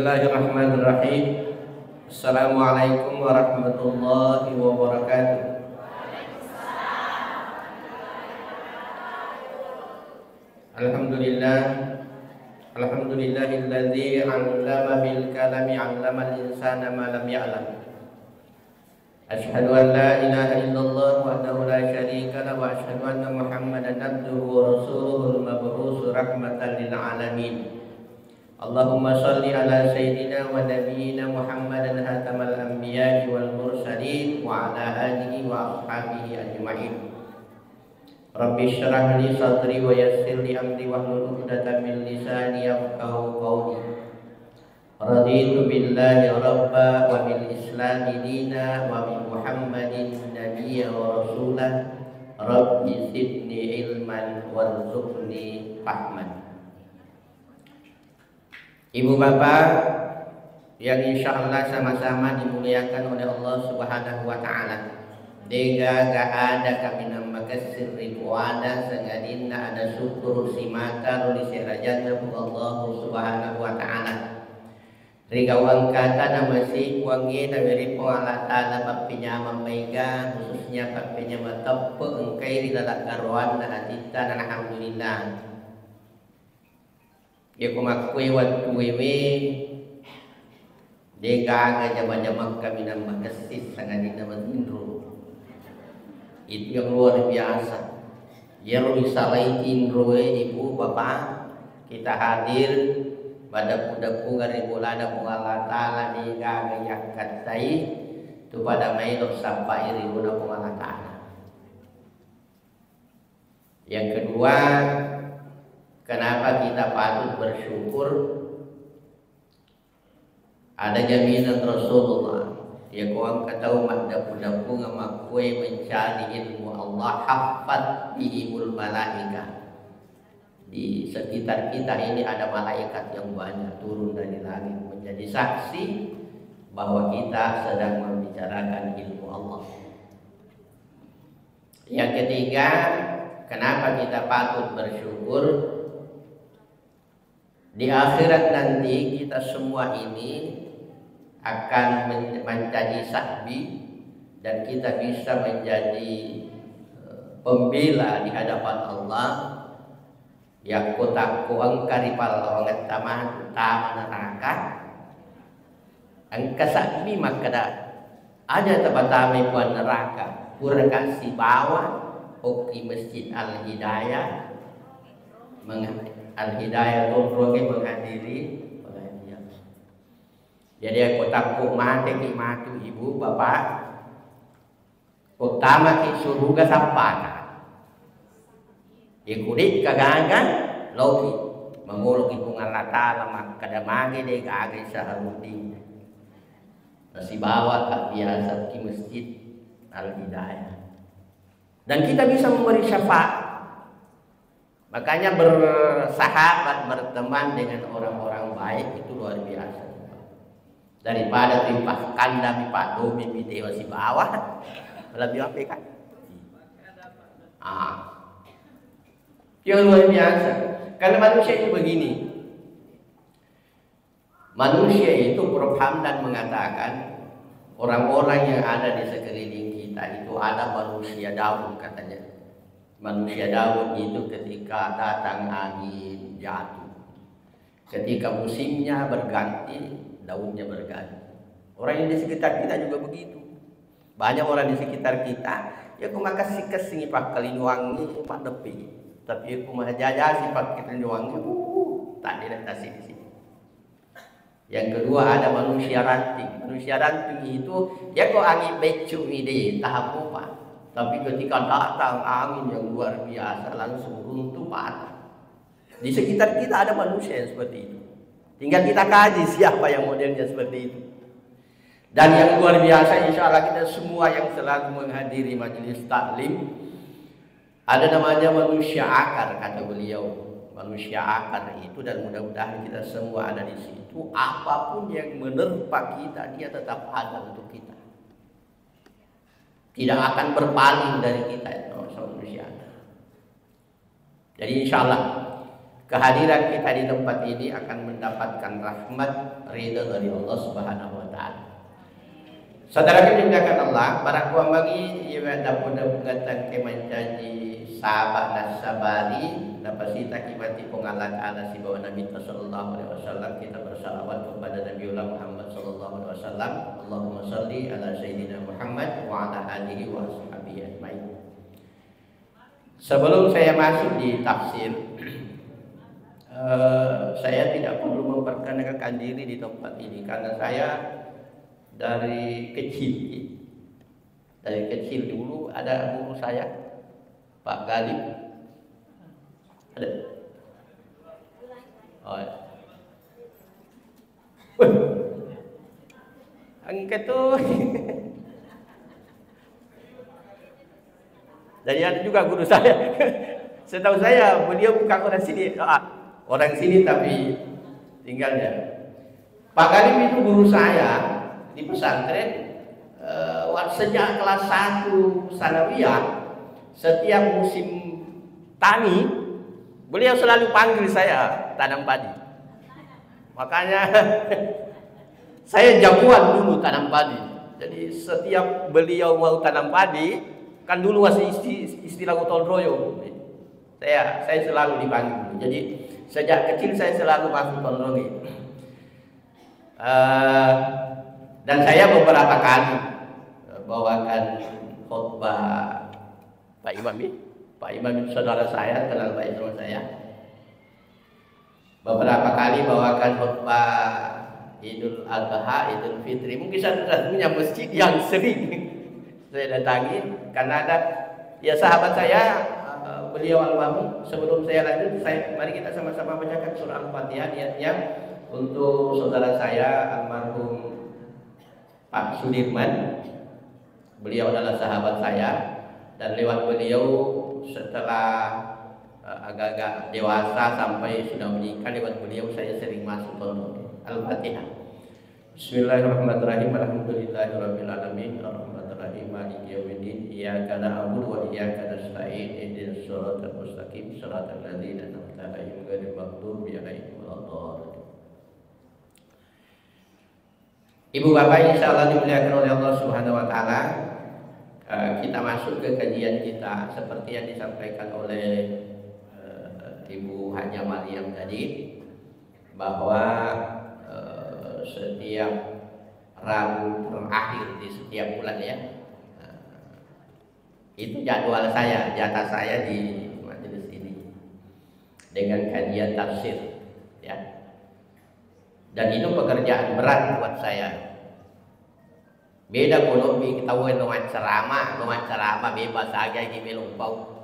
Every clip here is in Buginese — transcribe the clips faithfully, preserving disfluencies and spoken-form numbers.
Bismillahirrahmanirrahim. Assalamualaikum warahmatullahi wabarakatuh. Alhamdulillah. Alhamdulillahilladzi 'allama bil qalami, 'allamal insana ma lam ya'lam. Asyhadu an la ilaha illallah wahdahu la syarika lah, wa asyhadu anna Muhammadan abduhu wa rasuluhul mab'usu rahmatan lil alamin. Allahumma shalli ala sayyidina wa nabiyyina Muhammadan khatamal anbiya'i wal mursalin wa ala alihi wa ashabihi ajma'in. Rabbi shrah li sadri wa yassir li amri wahlul 'uqdatam min lisani yafqahu qawli. Raditu billahi rabba wa bil islami dina wa bi Muhammadin nabiyya wa rasula. Rabbi zidni ilman warzuqni fahman. Ibu bapak yang insyaallah sama-sama dimuliakan oleh Allah Subhanahu wa Ta'ala, degaga ada kaminang makessing ri puada sangadinna ada syukur simata ri serajanna Puang Allah Subhanahu wa Ta'ala. Ri gau engkata namasi Puangnge, naweri Puang Allah Ta'ala pappenyameng maega, khususnya pappenyameng teppe engkai ri laleng garoanna atitta, alhamdulillah. Iyako makkue wettuewe, degaga jama-jamang kaminang makessing sangadinna matinro. Itu yang luar biasa. Iyaro misalai tinroe, ibu, bapak, kita hadir, madeppu-deppungeng ri bolana Puang Allah Ta'ala, degaga yakkattai, tu pada maelo sappai ri bolana Puang Allah Ta'ala. Yang kedua, kenapa kita patut bersyukur? Ada jaminan Rasulullah, iyako engka tau maddeppu-deppungeng makkue mencari ilmu Allah, haffat bihimul malaikah. Di sekitar kita ini ada malaikat yang banyak turun dari langit menjadi saksi bahwa kita sedang membicarakan ilmu Allah. Yang ketiga, kenapa kita patut bersyukur? Di akhirat nanti, kita semua ini akan men-, menjadi sahbi dan kita bisa menjadi, eh, pembela di hadapan Allah. Yakko takko engka ri pallawangetta matu tama neraka, engka sahbi makkeda, aja tapatamai puang neraka, puraka sibawa okki Masjid Al Hidayah, meng-, Al Hidayah tonroke menghadiri pengajian. Jadi, yakko takko mateki matu, ibu, bapak, uttamaki suruga sappaka. Ikudikka gaga, loki mangoloki Puang Allah Ta'ala makkeda, magi de gaga Saharuddin. Nasibawa ka biasa ki Masjid Al Hidayah. Dan kita bisa memberi syafaat. Makanya bersahabat, berteman dengan orang-orang baik itu luar biasa. Daripada tu ipakkandami, paddomi, mitewa sibawa. Lebih apa kan? Ah. Yang luar biasa. Karena manusia itu begini. Manusia itu, Prof Hamdan mengatakan, orang-orang yang ada di sekeliling kita itu ada manusia daun, katanya. Manusia daun itu ketika datang angin, jatuh. Ketika musimnya berganti, daunnya berganti. Orang yang di sekitar kita juga begitu. Banyak orang di sekitar kita, yakko makessing-kessingi pakkalinguangngi, maddeppingi. Tapi yakko majajasi pakkalinguangngi, uh, tadde tasi di sini. Yang kedua, ada manusia ranting. Manusia ranting itu, yakko angin beccu mi de, tahan mopa. Tapi ketika datang angin yang luar biasa, langsung runtuh, patah. Di sekitar kita ada manusia yang seperti itu. Tinggal kita kaji siapa yang modelnya seperti itu. Dan yang luar biasa, insya Allah kita semua yang selalu menghadiri majelis taklim, ada namanya manusia akar, kata beliau. Manusia akar itu, dan mudah-mudahan kita semua ada di situ. Apapun yang menerpa kita, dia tetap ada untuk kita. Tidak akan berpaling dari kita, itu manusia akar. Jadi, insya Allah, Kehadiran kita di tempat ini akan mendapatkan rahmat, ridha dari Allah Subhanahu wa Ta'ala. Saudara yang dimuliakan Allah, para kuambangi iwa dapu-dapu gatang ke mancaji sahabat dan sabari, napasita kimati Puang Allah Ta'ala sibawa Nabi sallallahu alaihi wasallam, kita bersalawat kepada Nabiullah Muhammad sallallahu alaihi wasallam. Allahumma salli ala Sayyidina Muhammad wa ala alihi wa ashabihi ajmain. Sebelum saya masuk di tafsir, eh, saya tidak perlu memperkenalkan diri di tempat ini karena saya dari kecil, dari kecil dulu ada guru saya, Pak Galip. Ada? Oh, ya. Weh, engka tu. Jadi ada juga guru saya. Setahu saya beliau bukan orang sini. Ah, orang sini tapi tinggalnya. Pak Karim itu guru saya di pesantren, eh, wa-, sejak kelas satu sanawiyah, setiap musim tani, beliau selalu panggil saya tanam padi. Makanya saya jagoan dulu tanam padi. Jadi setiap beliau mau tanam padi, kan dulu masih isti-, istilah gotong royong. Saya, saya selalu dipanggil. Jadi sejak kecil saya selalu masuk gotong royong. Eh, dan saya beberapa kali, eh, bawakan khutbah Pak Imam ini. Pak Imam itu saudara saya, kenal baik sama saya. Beberapa kali bawakan khutbah Idul Adha, Idul Fitri. Mungkin satu-satunya masjid yang sering saya datangi karena ada, ya, sahabat saya, eh, beliau almarhum. Sebelum saya lanjut, saya, mari kita sama-sama bacakan surah Al-Fatihah, niatnya untuk saudara saya almarhum Pak Sudirman. Beliau adalah sahabat saya dan lewat beliau setelah, eh, agak-agak dewasa sampai sudah menikah, lewat beliau saya sering masuk pondok. Al-Fatihah. Bismillahirrahmanirrahim. Alhamdulillahirabbil alamin. Arrahmanirrahim. Maliki yaumiddin. Iyyaka na'budu wa iyyaka nasta'in. Ihdinas siratal mustaqim. Siratal ladzina an'amta 'alaihim ghairil maghdubi 'alaihim waladdallin. Ibu Bapak, insya Allah dimuliakan oleh Allah Subhanahu wa Ta'ala, eh, kita masuk ke kajian kita seperti yang disampaikan oleh, eh, Ibu Hajah Mariam tadi, bahwa, eh, setiap Rabu terakhir di setiap bulan, ya, eh, itu jadwal saya, jatah saya di majelis ini dengan kajian tafsir, ya. Dan itu pekerjaan berat buat saya. Beda kalau di tahu yang mau ceramah, mau ceramah bebas aja, ini belum bau.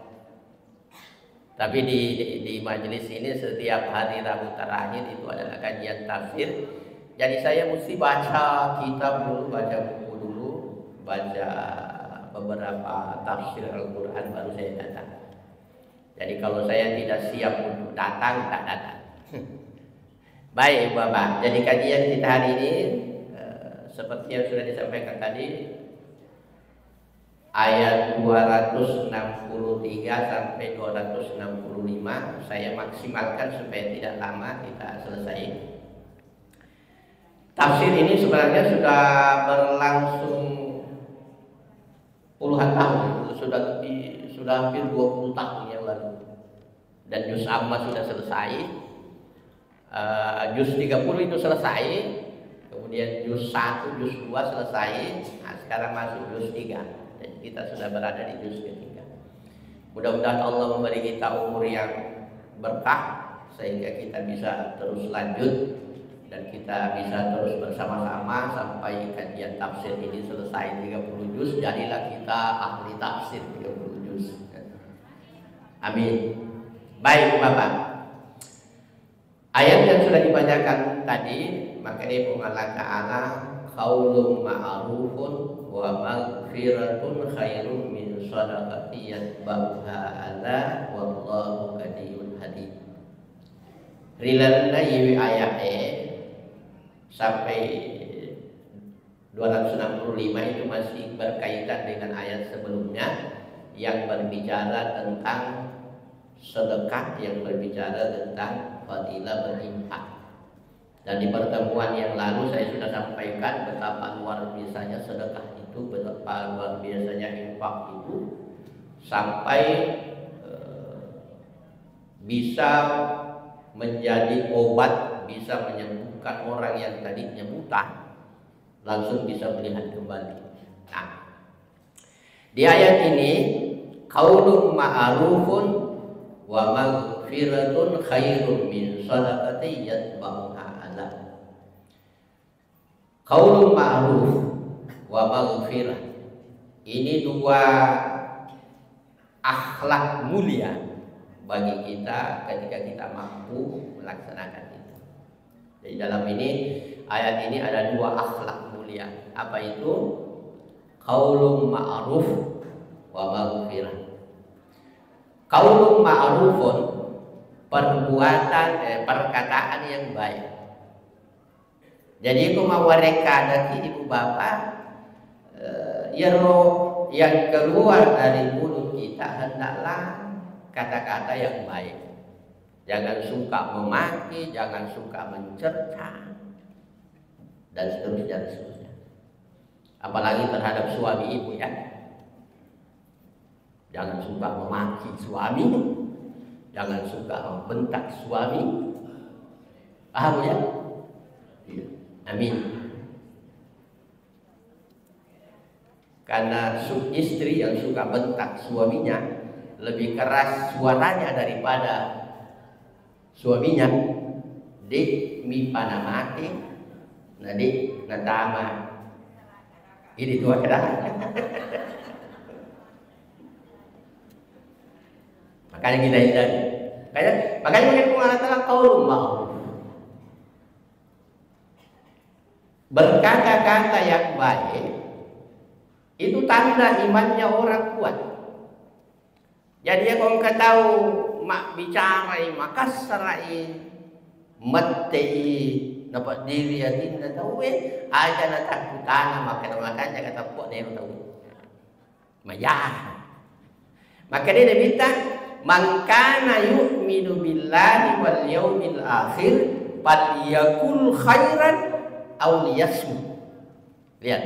Tapi di, di, di majelis ini setiap hari Rabu terakhir itu adalah kajian tafsir. Jadi saya mesti baca kitab dulu, baca buku dulu, baca beberapa tafsir Al-Quran, baru saya datang. Jadi kalau saya tidak siap untuk datang, tak datang. Baik, Ibu Bapak. Jadi kajian kita hari ini, eh, seperti yang sudah disampaikan tadi, ayat dua ratus enam puluh tiga sampai dua ratus enam puluh lima, saya maksimalkan supaya tidak lama kita selesai. Tafsir ini sebenarnya sudah berlangsung puluhan tahun, sudah lebih, sudah hampir dua puluh tahun yang lalu. Dan juz amma sudah selesai, eh, juz tiga puluh itu selesai, kemudian juz satu, juz dua selesai, nah, sekarang masuk juz tiga. Jadi kita sudah berada di juz ketiga. Mudah-mudahan Allah memberi kita umur yang berkah sehingga kita bisa terus lanjut dan kita bisa terus bersama-sama sampai kajian tafsir ini selesai tiga puluh juz, jadilah kita ahli tafsir tiga puluh juz. Amin. Baik, Bapak. Ayat yang sudah dibacakan tadi, maka dia Allah Ta'ala, "Qaulun ma'rufun wa maghfiratun khairun min shadaqatin yatba'uha adza wallahu ghaniyyun halim." Ri lalenna iwi aya'e sampai dua ratus enam puluh lima itu masih berkaitan dengan ayat sebelumnya yang berbicara tentang sedekah yang berbicara tentang fadilah berinfak. Dan di pertemuan yang lalu saya sudah sampaikan betapa luar biasanya sedekah itu, betapa luar biasanya infak itu, sampai, eh, bisa menjadi obat, bisa menyembuhkan orang yang tadinya buta, langsung bisa melihat kembali. Nah, di ayat ini, qaulun ma'rufun wa maghfiratun khairun min shadaqatin yatba'uha adha. Qaulun ma'ruf wa maghfirah. Ini dua akhlak mulia bagi kita ketika kita mampu melaksanakan itu. Jadi, dalam ini, ayat ini ada dua akhlak mulia. Apa itu? Qaulun ma'ruf wa maghfirah. Qaulun ma'rufun, perbuatan, eh, perkataan yang baik. Jadi, ko mawarekadaki ibu bapak, eh, iyaro yang keluar dari mulut kita hendaklah kata-kata yang baik. Jangan suka memaki, jangan suka mencerca, dan seterusnya, dan seterusnya. Apalagi terhadap suami ibu, ya. Jangan suka memaki suami, jangan suka membentak suami. Paham, ya? Iya. Amin. Karena su-, istri yang suka bentak suaminya lebih keras suaranya daripada suaminya, de' mi panamate, na de' natama. Ini tuh ada. Makanya kita hindari. Makanya, makanya mungkin Allah Ta'ala qaulun ma'ruf. Berkata-kata yang baik itu tanda imannya orang kuat. Jadi, ya, ko engka tau mabbicarai, makassarai, mettei, napeddiri atinna tauwe, aja natakkutana makkeda makanja kateppo nero tauwe. Maja. Makkedai Nabitta, "Man kana yu'minu billahi wal yaumil akhir, falyakul khairan aw liyasmut." Lihat,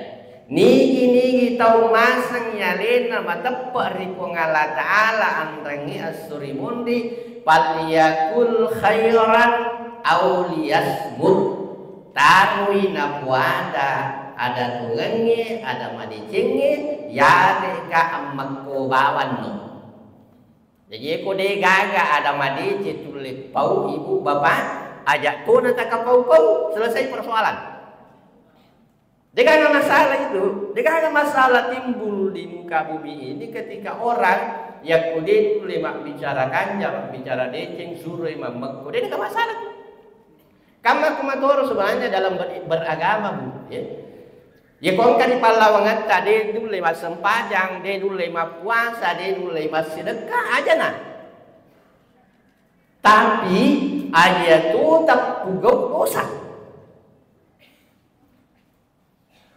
nigi-nigi tau maseng alena mateppe' ri Puang Allah Ta'ala anrengngi esso ri munri, "Falyakul khairan aw liyasmut." Taroi napuada, ada tuongengnge, ada madecengnge, yarega ammekko bawanno. Jaji, iyako de' gaga ada madeceng tulle pau, ibu, bapak, aja' tona takapau-pau, selesai persoalan. De' gaga masalah itu, de' gaga masalah timbul di muka bumi ini ketika orang yakko de' nulle mabbicara kanja, mabbicara deceng, suroi mammekko, de' gaga masalah itu. Kamma kumatoro sebenarnya dalam ber-, beragama, Bu, ya. Yako engka ri pallawangetta, de' nulle massempajang, de' nulle mappuasa, de' nulle massidekka, ajana. Tapi aja' to tappugau dosa.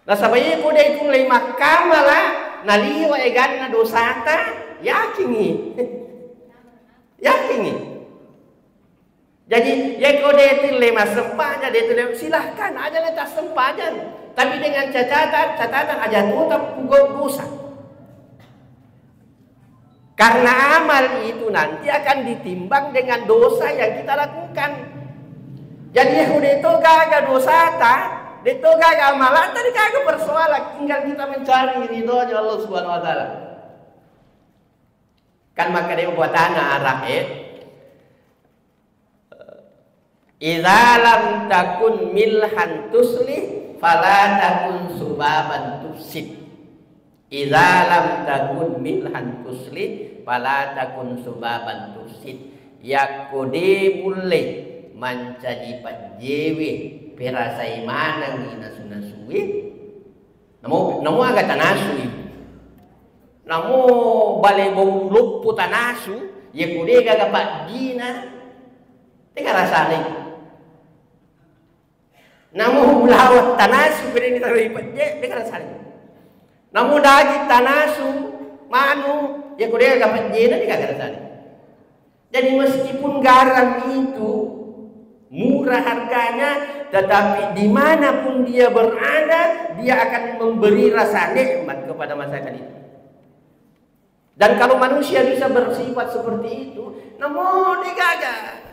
Nasaba iyako de' tullei makkamala, naliwa' eganna dosata, yakingngi. Yakingngi. Jaji, iyako de' tullei massempajang, de' tullei, silahkan aja' le tassempajang. Tapi dengan catatan, catatan aja' to tappugau dosa. Karena amal itu nanti akan ditimbang dengan dosa yang kita lakukan. Jadi, de' to gaga dosata, de' to gaga amalata, de' gaga persoalan, tinggal kita mencari ridhonya Allah Subhanahu wa Ta'ala. Kan makkeda buatanna Arab, eh, "Idza lam takun milhan tuslih, fala takun subaban tufsid." "Idza lam takun milhan tuslih, fala takun subaban tufsid." Yakko de' mulle mancaji pejjewe, perasai manengngi nasu-nasue, namo, namo aga tanasui. Namo bale bau loppo tanasu, yako de' gaga paddina, tega rasana. Namo bulawa tanasu, pede ni taroi pejje, de' gaga rasana. Namo daging tanasu, manu, yako de' gaga pejjena, de' gaga rasana. Jadi meskipun garam itu murah harganya, tetapi dimanapun dia berada, dia akan memberi rasa nikmat kepada masyarakat itu. Dan kalau manusia bisa bersifat seperti itu, namo degaga.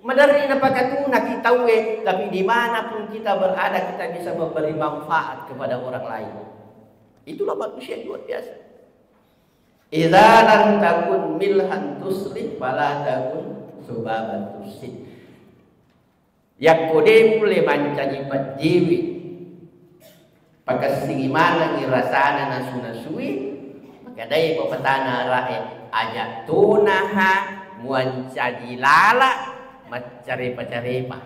Maderri napakatuna kita we, tapi dimanapun kita berada, kita bisa memberi manfaat kepada orang lain. Itulah manusia yang luar biasa. Idza lam takun milhan tuslih, fala takun subaban tuslih. Yakko de mulle mancaji pejjewe, pakessingi manengngi rasana nasu-nasue, makkedai pepatana ara'e, aja tonaha muancaji lala maccarepa-carepa.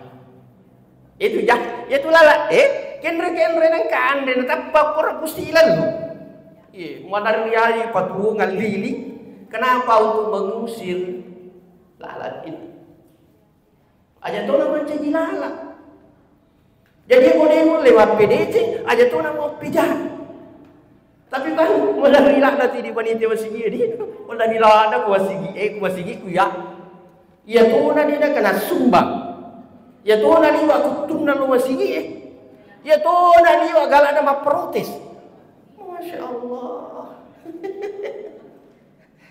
Itu jah, itu lala, eh, kenre-kenre nengka anre natappa pura pusi lalu. Iya, maderri patuwong liling. Kenapa? Untuk mengusir lalat itu. Aja tona mancaji lala. Jadi ko de mulle mappedeceng, aja tona mappeja. Tapi kan maderri ladda ti di panitia masigi di, maderri ladda ko masigi, eh, ko masigi ku ya. Iya tona de nakana sumbang. Iya tona liwa kuttunna lo masigi, eh. Iya tona liwa galakna mapprotes. Masya Allah.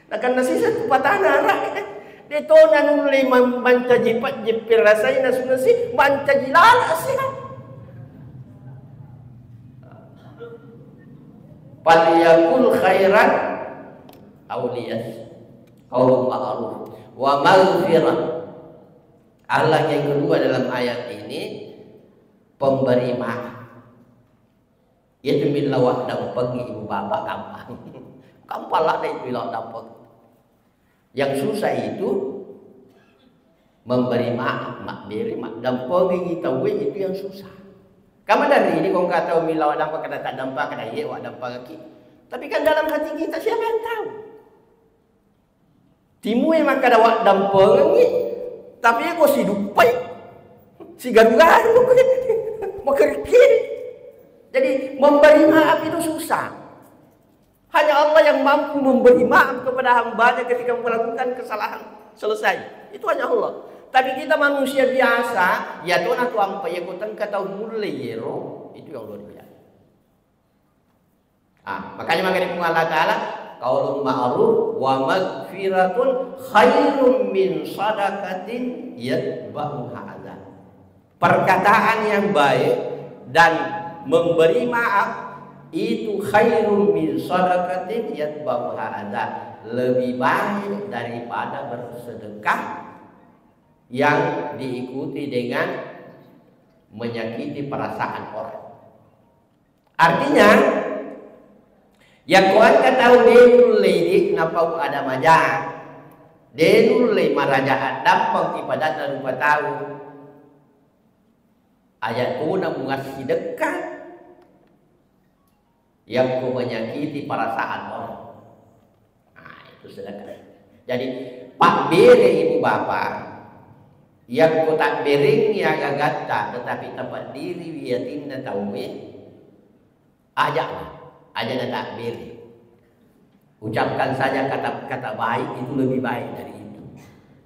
Nakenna siseng ku patana ara. De tona nulle man-, mancaji pejje perasai nasu-nasi, mancaji lala siha. Falyakul khairan aw liyas-, qaulun ma'ruf wa maghfirah. Akhlak yang kedua dalam ayat ini, pemberi maaf. Iyatu millau waddampengi ibu bapak gampang. Gampang ladde millau waddampengi. Yang susah itu memberi maaf, mabbere, maddampengi tauwe, itu yang susah. Kama dari ini kong kata millau waddampa kada taddampang kada iye waddampangaki. Tapi kan dalam hati kita siapa yang tahu? Timue makkada waddampengengngi, tapi ko siduppai, sigaru-garu, makerekkiri. Jadi memberi maaf itu susah. Hanya Allah yang mampu memberi maaf kepada hambanya ketika melakukan kesalahan. Selesai. Itu hanya Allah. Tapi kita manusia biasa, ya tona tu ampa ya ko tengka tau mulle yero, itu yang luar biasa. Ah, makanya makanya Puang Allah Ta'ala, qaulun ma'ruf wa maghfiratun khairun min sadaqatin yatba'uha adza. Perkataan yang baik dan memberi maaf itu khairun min sadaqatin yatba'uha adza, lebih baik daripada bersedekah yang diikuti dengan menyakiti perasaan orang. Artinya, yakko engka tau de nulle idi napau ada maja, de nulle maraja addampeng ki padanna rupa tau, aja tona muassidekka yakko menyakiti perasaan orang. Nah, itu sedekah. Jadi, pabbere ibu bapak, yakko tabberengngi agagatta, tetapi tapeddiriwi atinna tauwe, ajaklah, aja natabbere. Ucapkan saja kata-kata baik, itu lebih baik dari itu.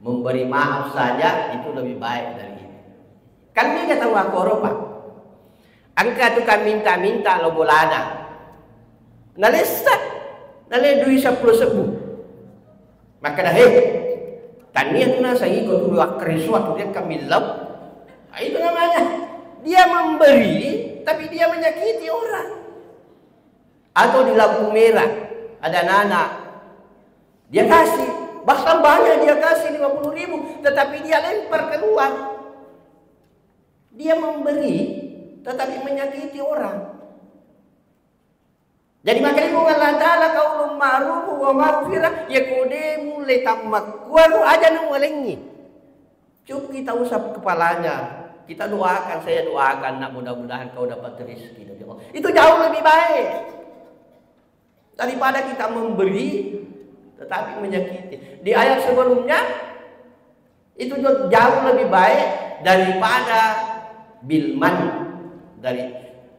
Memberi maaf saja, itu lebih baik dari itu. Kan mega tau akkoro, Pak. Engka tu kan minta-minta lo bolana. Nalessa, nale dui seppulo sebbu. Makkeda, "He, tania tu naseng iko tu akkareso atu dia kamillau." Ah, itu namanya dia memberi, tapi dia menyakiti orang. Atau di lampu merah, ada anak-anak, dia kasih, bahkan banyak dia kasih lima puluh ribu, tetapi dia lempar keluar. Dia memberi, tetapi menyakiti orang. Jadi makanya Allah Ta'ala qaulun ma'ruf wa maghfirah, ya kode mulai tammakkuaru aja nu walengi. Cukup kita usap kepalanya, kita doakan, saya doakan nak mudah-mudahan kau dapat rezeki dari Allah. Itu jauh lebih baik daripada kita memberi tetapi menyakiti. Di ayat sebelumnya, itu jauh lebih baik daripada bilman, dari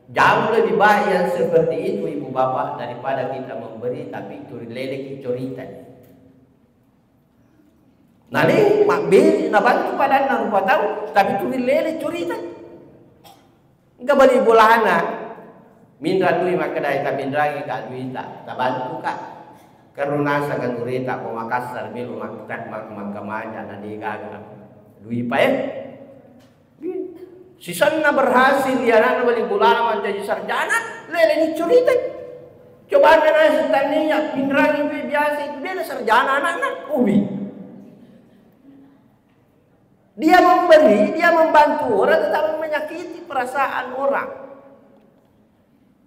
jauh lebih baik yang seperti itu ibu bapak daripada kita memberi tapi itu lelek cerita. Nale mabbere nabantu padanna rupa tau, tapi tuli lele curita. Engka bali bolana, minrang dui makkeda, "Tapinrangi ka duita, tabantu ka. Kero naseng anureta ko Makassar melo mak-, mak-, makkamaja na degaga dui pa e." Sisenna berhasil ya anakna bali bolana mancaji sarjana, lele ni curita. Coba anda nasi tania pinrangi dui biasa itu dia sarjana anakna, ubi. Dia memberi, dia membantu orang, tetapi menyakiti perasaan orang.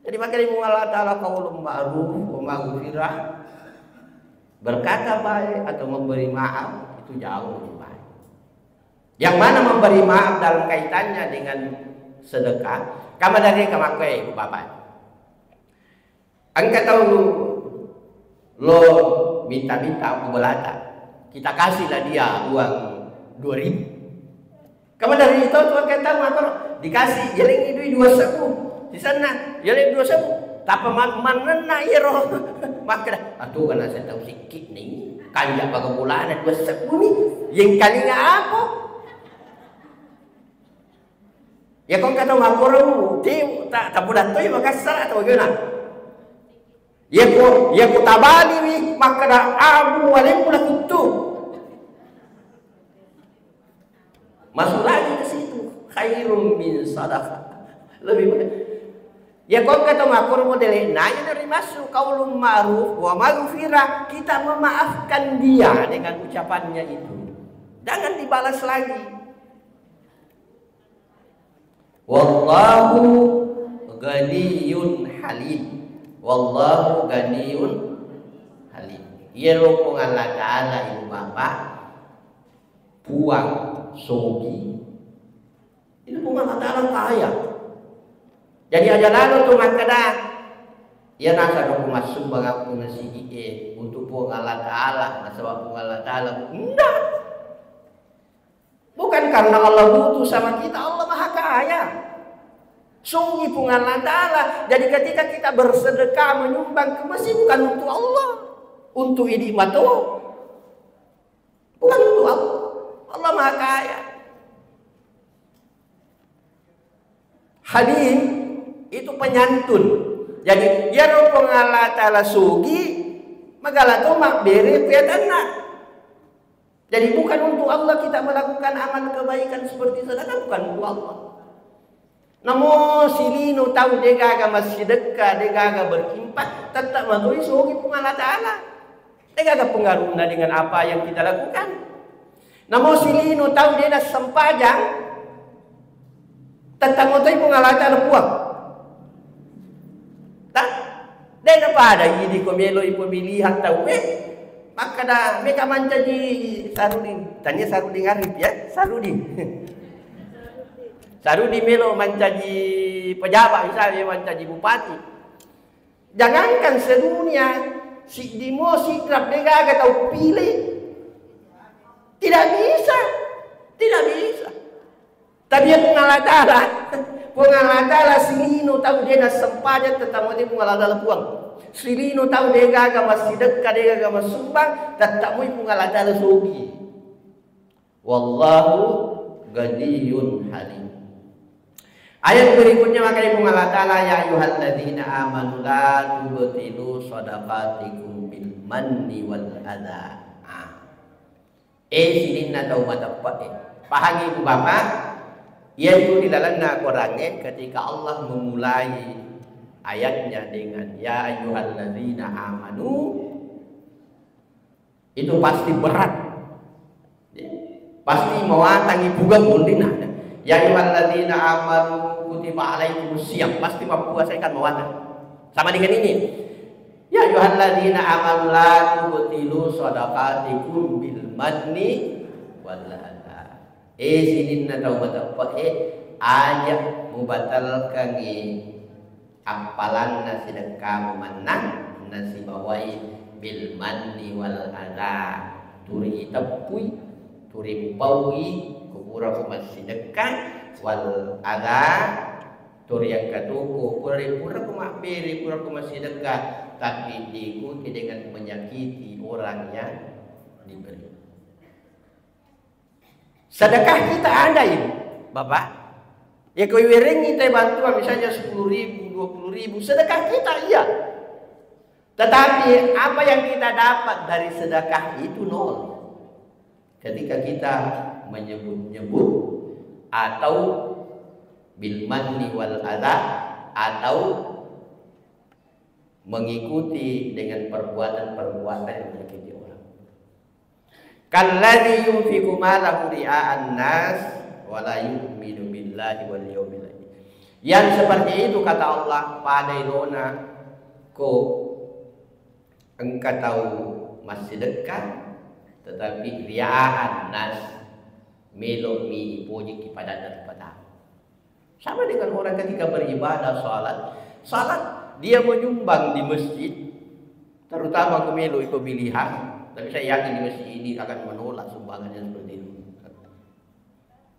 Jadi, makanya Allah Ta'ala, qaulun ma'ruf wa maghfirah, berkata baik atau memberi maaf itu jauh lebih baik. Yang mana memberi maaf dalam kaitannya dengan sedekah, kama dari kama kue, Bapak. Engka tau lo minta-minta aku belata, kita kasihlah dia uang dua ribu. Kamu dari itu tuh engka tau makoro dikasih, jalengi dui dua sebu. Di sana, jalengi dua sebu. Tapa man-, manenna iyaro. Makkeda, "Atuh, kana saya tau sikit nih. Kanja baga bolana dua sebu nih. Yang kalinya apa?" Ya, ko engka tau makoro, ti, ta-, tabudattoi Makassar atau bagaimana? Ya, ko, ya, ko tabaliwi, makkeda, "Abu, walemu la kuttu." Masuk lagi ke situ. Khairum min sadaqah. Lebih baik. Ya, ko engka tau makoro modele, na, ya, dari masuk qaulun ma'ruf wa maghfirah. Kita memaafkan dia dengan ucapannya itu. Jangan dibalas lagi. Wallahu ghaniyun halim. Wallahu ghaniyun halim. Iyaro Puang Allah Ta'ala, ibu bapak, Puang sogi. Itu Puang Allah Ta'ala kaya. Jadi aja lalo tu makkeda, "Iya nasaba ku massumbang aku nasigi e untuk Puang Allah Ta'ala, nasaba Puang Allah Ta'ala." Ndak. Bukan karena Allah butuh sama kita, Allah Maha Kaya. Sungi Puang Allah Ta'ala. Jadi ketika kita bersedekah, menyumbang ke masjid, bukan untuk Allah. Untuk idi mato. Bukan untuk Allah. Allah Maha Kaya. Halim itu penyantun. Jadi, iyaro Puang Allah Ta'ala sugi, magala to mabbere piatanna. Jadi, bukan untuk Allah kita melakukan amal kebaikan seperti sedekah, bukan untuk Allah. Namo silino tau degaga massidekka, degaga berinfak, tetap matoi sogi Puang Allah Ta'ala. Degaga pengaruhna dengan apa yang kita lakukan. Namo silino tau dena sempajang, tetap matoi Puang Allah Ta'ala puang. Tak? De napada idi ko melo i pemilihan tau e. Makkada mega mancaji Sarudin. Tania Sarudin Arif ya, Sarudin. Sarudin melo mancaji pejabat, misalnya mancaji bupati. Jangankan sedunia, siddi mo sidrap degaga tau pilih. Tidak bisa. Tidak bisa. Tapi ya Puang Allah Ta'ala, Puang Allah Ta'ala silino tau dena sempajang tetap mate Puang Allah Ta'ala puang. Silino tau degaga massidekka, degaga massumbang, tetap moi Puang Allah Ta'ala sogi. Wallahu ghaniyun halim. Ayat berikutnya makanya Puang Allah Ta'ala, "Ya ayyuhalladzina amanu la tubtilu sadaqatikum bil manni wal adha." Ah. Eh, sininna tau mateppe'e. Pahangi, Bu Bapak, yaitu di lalenna Korangnge ketika Allah memulai ayatnya dengan, "Ya ayyuhalladzina amanu," itu pasti berat. Ya. Pasti mawatangi puga bundina. "Ya ayyuhalladzina amanu kutiba alaikumus siyam," pasti mappuasa kan mawatang. Sama dengan ini. "Ya ayyuhalladzina amanu la tubtilu sadaqatikum bil manni wal adha." Eh, sininna tau mateppe'e, aja mubatalkangi appalanna sidekkamu mennang nasibawai bil manni wal adha. Turi iteppui, turi mupaui, kupura ku massidekka, wal adha, turi engka toko, pura, pura ku mabbere, pura ku massidekka, tapi diikuti dengan menyakiti orang yang diberi. Sedekah kita ada, Ibu, Bapak. Ya, ko iwerengi te bantuan misalnya sepuluh ribu, dua puluh ribu, sedekah kita, iya. Tetapi apa yang kita dapat dari sedekah itu nol. Ketika kita menyebut-nyebut atau bil manni wal adha atau mengikuti dengan perbuatan-perbuatan yang menyakiti orang. Kalladzi yunfiqu malahu ria'an nas wa la yu'minu billahi wal yaumil akhir. Yang seperti itu, kata Allah, pada ilona ko engka tau massidekka, tetapi ria'an nas, melo mi ipojiki padanna rupa tau. Sama dengan orang ketika beribadah, salat. Salat, dia menyumbang di masjid, terutama ko melo ipemilihan, tapi saya yakin di masjid ini akan menolak sumbangannya seperti itu.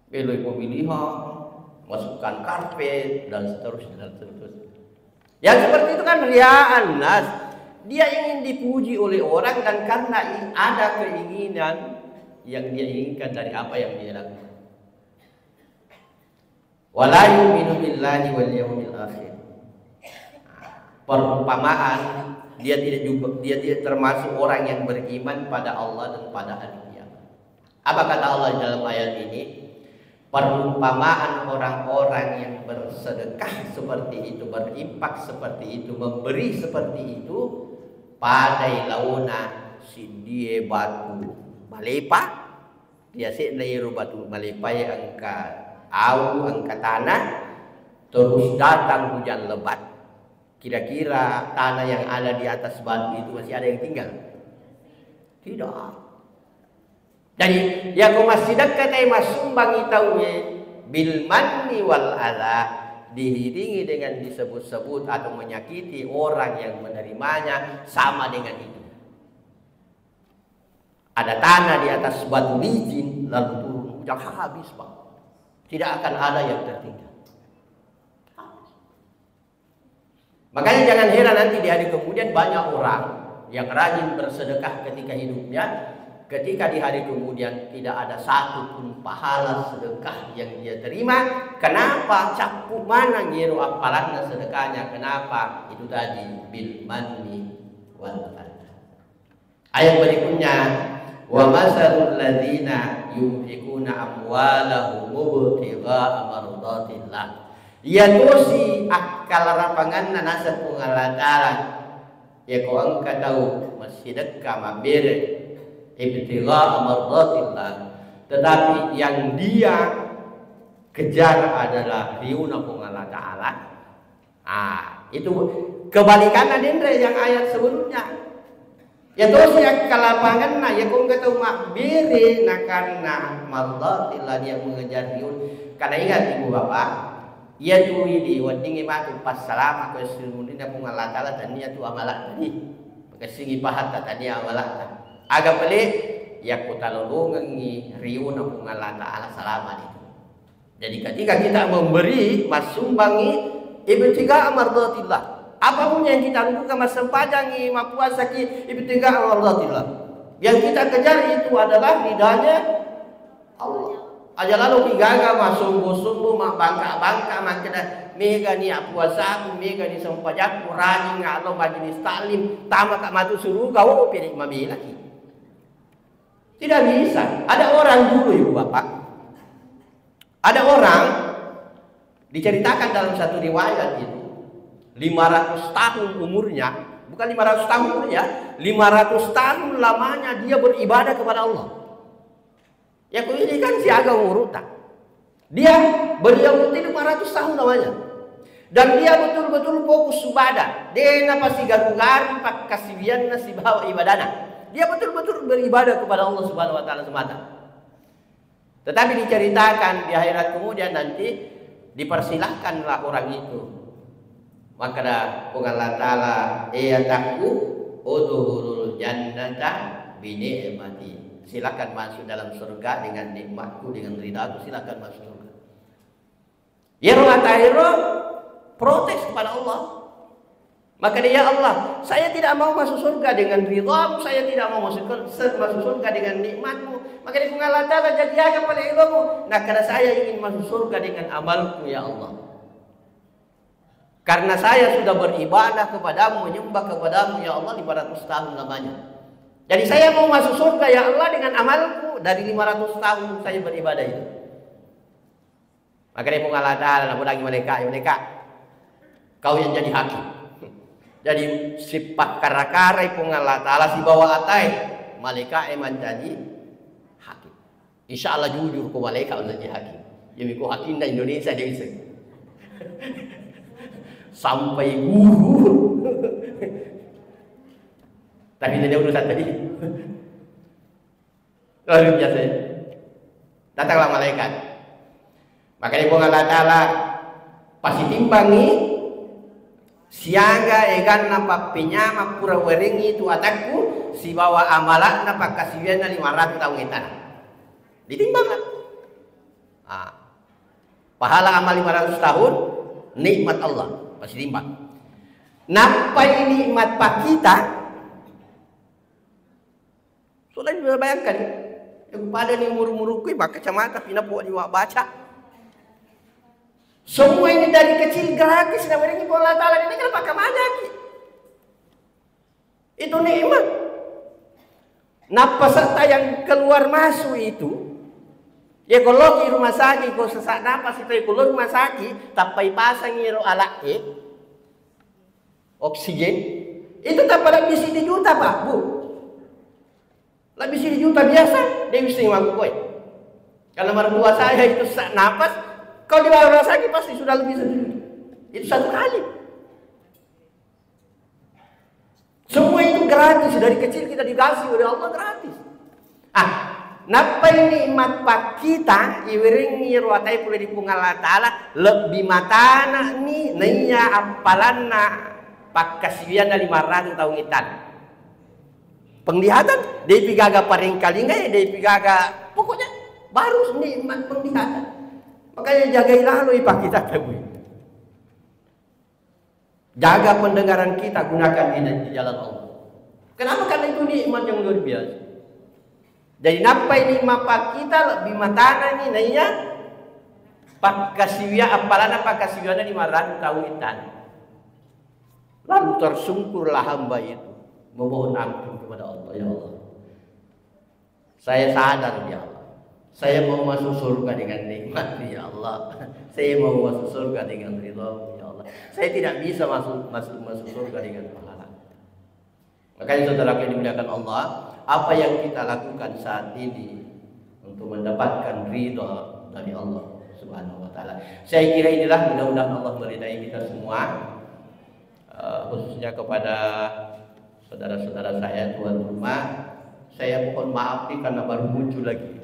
Melo ipemilihan, masukkan karpet, dan seterusnya, dan seterusnya. Yang seperti itu kan ria'an nas. Dia ingin dipuji oleh orang dan karena i-, ada keinginan yang dia inginkan dari apa yang dia lakukan. Wala yu'minu billahi wal yaumil akhir. Perumpamaan, dia tidak juga, dia tidak termasuk orang yang beriman pada Allah dan pada hari kiamat. Apa kata Allah di dalam ayat ini? Perumpamaan orang-orang yang bersedekah seperti itu, berinfak seperti itu, memberi seperti itu, pada ilaona siddie batu malepa, biasanya iro batu malepa ya engka au, engka tanah, terus datang hujan lebat. Kira-kira tanah yang ada di atas batu itu masih ada yang tinggal? Tidak. Jadi, yako massidekka te massumbangi tauwe bil manni wal adha, diiringi dengan disebut-sebut atau menyakiti orang yang menerimanya, sama dengan itu. Ada tanah di atas batu licin, lalu turun hujan, habis, Pak. Tidak akan ada yang tertinggal. Makanya jangan heran nanti di hari kemudian banyak orang yang rajin bersedekah ketika hidupnya, ketika di hari kemudian tidak ada satu pun pahala sedekah yang dia terima. Kenapa? Cappu maneng iyaro appalanna sedekahnya. Kenapa? Itu tadi, bil manni wal adha. Ayat berikutnya, wa masalul ladzina yunfiquna amwalahum ibtigha'a mardatillah. Iya tosi akkalarapanganna naseng Puang Allah Ta'ala. Yako engka tau massidekka mabbere ibtigha'a mardatillah, tetapi yang dia kejar adalah riuna Puang Allah Ta'ala. Ah, itu kebalikanna denre yang ayat sebelumnya. Ya tosi akkalapangenna, ya ko engka tau mabbere nakanna mardatillah, dia mengejar riun. Karena ingat, Ibu Bapak, iya tu idi weddingngi matu passalama ko essu muninna Puang Allah Ta'ala, tania tu amala'na di. Pakessingi pahatta, tania amala'na. Aga pale, yakko talolongengngi riuna Puang Allah Ta'ala, salama di tu. Jadi ketika kita memberi, massumbangi, ibtigha'a mardatillah. Apapun yang kita lakukan, massempajangi, mappuasaki, ibtigha'a mardatillah. Yang kita kejar itu adalah ridhanya Allah. Aja lalo kigaga massombo-sombo, mabbangka-bangka, makkeda megani appuasaku, megani sempajakku, rajing allo majelis taklim, tamaka matu suruga, oh, pede mabelaki. Tidak bisa. Ada orang dulu, Ibu Bapak, ada orang diceritakan dalam satu riwayat itu, lima ratus tahun umurnya, bukan lima ratus tahun umurnya, lima ratus tahun lamanya dia beribadah kepada Allah. Ya, ku ini kan siaga umurta. Dia beribadah lima ratus tahun lamanya. Dan dia betul-betul fokus ibadah. De' napasigaru-garu pakkasiwianna sibawa ibadahna. Dia betul-betul beribadah kepada Allah Subhanahu wa Ta'ala semata. Tetapi diceritakan di akhirat kemudian nanti dipersilahkanlah orang itu. Makkeda Puang Allah Ta'ala, "E atakku, udkhulul jannata bi ni'mati." Silakan masuk dalam surga dengan nikmatku, dengan ridhaku, silakan masuk surga. Iyaro ata ero protes kepada Allah. Maka dia, "Ya Allah, saya tidak mau masuk surga dengan ridhamu, saya tidak mau masuk, masuk surga dengan nikmatmu." Maka dia, "Puang Allah Ta'ala, jadi aga pale elomu?" Nah, karena saya ingin masuk surga dengan amalku, ya Allah. Karena saya sudah beribadah kepadamu, menyembah kepadamu, ya Allah, lima ratus tahun lamanya. Jadi saya mau masuk surga, ya Allah, dengan amalku dari lima ratus tahun saya beribadah itu. Makanya Puang Allah Ta'ala napodangi malaikat, "Ya malaikat, kau yang jadi hakim." Jadi sipakkarakara Puang Allah Ta'ala sibawa atai malaikat e mancaji hakim. Insya Allah jujur ko malaikat mancaji hakim. Jadi ko hakimna Indonesia dia bisa. Sampai guru. Tapi tidak urusan tadi. Luar biasa ya. Datanglah malaikat. Makanya Puang Allah Ta'ala pasitimbangi siaga eganna pappenyama pura werengi tu atakku sibawa amalakna pakkasiwianna lima ratus tahun etana. Ditimbang lah. Ah. Pahala amal lima ratus tahun, nikmat Allah, pasitimbang. Nappai nikmat pakkita, sudah bisa bayangkan, ya, pada ni umur-umurku, pakai kacamata, pinapo di baca. Semua ini dari kecil gratis, na werengi Allah Ta'ala, ini kenapa kamajaki? Itu nikmat. Nappa setta yang keluar masuk itu, ya, ko loki rumah sakit, ko sesak napas itu, ya, ko lo rumah sakit, tappai pasangi ro alat e, oksigen, itu tappa lebih sini juta, Pak, Bu. Lebih sini juta biasa, dia bisa mampu, boy. Karena mertua saya itu sesak napas, kalau di rumah sakit pasti sudah lebih satu juta. Itu satu kali. Semua itu gratis, dari kecil kita dikasih oleh Allah gratis. Ah, nappai nikmat pakkita, iwerengi ro atai pole di Puang Allah Ta'ala, lebbi matana ni naiya appalanna pakkasiwianna lima ratus tahun itan. Penglihatan, depi gaga parengkalinga, depi gaga, pokoknya baru nikmat penglihatan. Makanya jagai lalu ipakkita tabui. Jaga pendengaran kita, gunakan di, di jalan Allah. Kenapa? Karena itu nikmat yang luar biasa. Jadi, nappai nikmat pakkita lebbi matana ni naiya pakkasiwia, appalanna pakkasiwianna lima ratus tahun itan. Lalu tersungkurlah hamba itu memohon ampun kepada Allah, "Ya Allah, saya sadar, ya Allah. Saya mau masuk surga dengan nikmat, ya Allah. Saya mau masuk surga dengan ridho, ya Allah. Saya tidak bisa masuk, masuk, masuk surga dengan pahala." Makanya, saudara yang dimuliakan Allah, apa yang kita lakukan saat ini untuk mendapatkan ridho dari Allah Subhanahu wa Ta'ala. Saya kira inilah, mudah-mudahan Allah meridai kita semua. Eh, khususnya kepada saudara-saudara saya, tuan rumah, saya mohon maaf nih karena baru muncul lagi.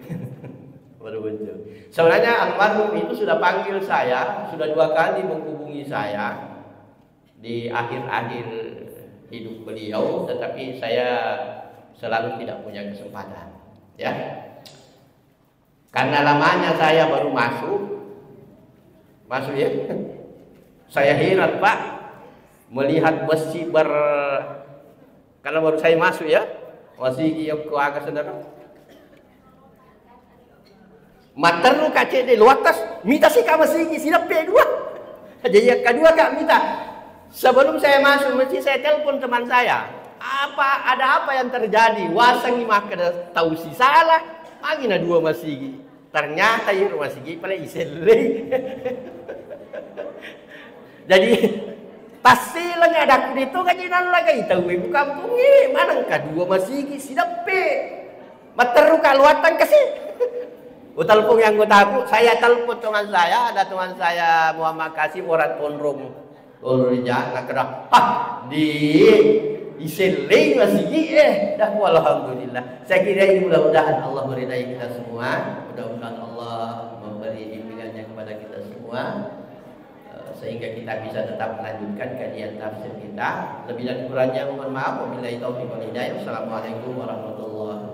Baru muncul. Sebenarnya almarhum itu sudah panggil saya, sudah dua kali menghubungi saya di akhir-akhir hidup beliau, tetapi saya selalu tidak punya kesempatan. Ya. Karena lamanya saya baru masuk, masuk ya, saya heran, Pak, melihat besi ber-, karena baru saya masuk ya, masigi yokko aga saudara. Matteru ka cedde lo atas, mita sika masigi, sideppe dua. Jadi yang kedua, Kak, mita. Sebelum saya masuk masjid, saya telepon teman saya. "Apa, ada apa yang terjadi?" Wasengi makkeda tau sisala, magi na dua masigi. Ternyata iro masigi pale isellei. Jadi, tassileng adakku de to gaji nallagai tauwe ku kampungnge, maneng ka dua masigi sideppe. Matteru ka luattang kasi. Utelpongi anggotaku, saya telepon teman saya, ada teman saya Muhammad Kasim, orang Tonrong. Loro ri jana keda, "Ah, di isellei masigi eh." Dah, alhamdulillah. Saya kira ini mudah-mudahan Allah meridai kita semua. Mudah-mudahan Allah memberi bimbingannya kepada kita semua, eh, sehingga kita bisa tetap melanjutkan kajian tafsir kita. Lebih dan kurangnya mohon maaf. Wabillahi taufiq wal hidayah. Wassalamualaikum warahmatullahi